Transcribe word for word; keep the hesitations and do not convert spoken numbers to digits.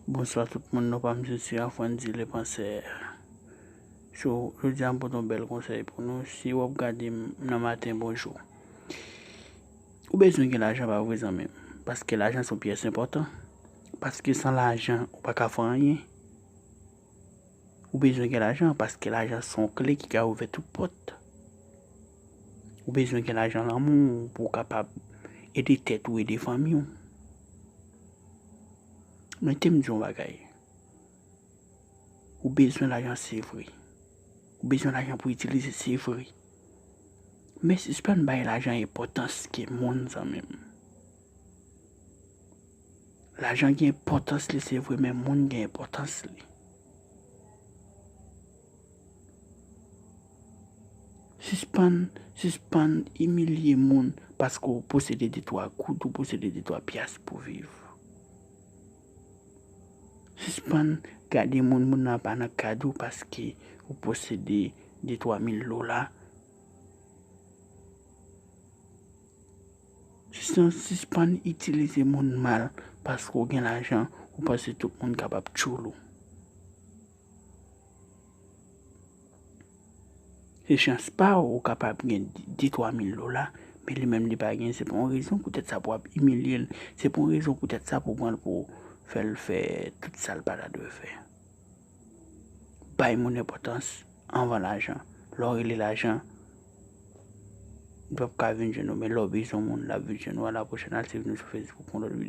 Bonswa tout moun, non pa m se Sir Afrandy Lepansè. So, jodi a m pote yon bèl konsèy pou nou. Si w ap gade m nan maten, bonjou. Ou bezwen gen lajan pa vre zanmi m, paske lajan se yon pyès enpòtan. Paske san lajan, ou pa ka fè anyen. Ou bezwen gen lajan paske lajan se yon kle ki ka ouvè tout pòt. Ou bezwen gen lajan lanmou pou w kapab ede tèt ou, ede fanmi w. Men te m di yon bagay. Ou bezwen lajan se vre. Ou bezwen lajan pou itilize se vre. Men sispann bay lajan enpòtans ke moun zanmi m. Lajan gen enpòtans li se vre, men moun gen enpòtans li. Sispann, sispann imilye moun paske w posede de twa goud, ou posede de twa pyas pou viv. Sispann gade moun, moun nan pa nan kad ou paske ou posede de twa mil dola. Sispann, sispann itilize moun mal paske w gen lajan, ou panse tout moun kapab tchoul ou. Se chans pa w, ou kapab gen de twa mil dola, men li menm li pa gen, se pa yon rezon poutèt sa pou w ap imilye l, se pa yon rezon poutèt sa pou w pran l pou w fè l fè tout sa l pa ta dwe fè. Bay moun enpòtans anvan lajan. Lè w rele lajan, li p ap ka vin jwenn ou, men lè w bezwen moun, l ap vin jwenn ou. A la pwochèn, al swiv nou sou Facebook pou yon lòt videyo.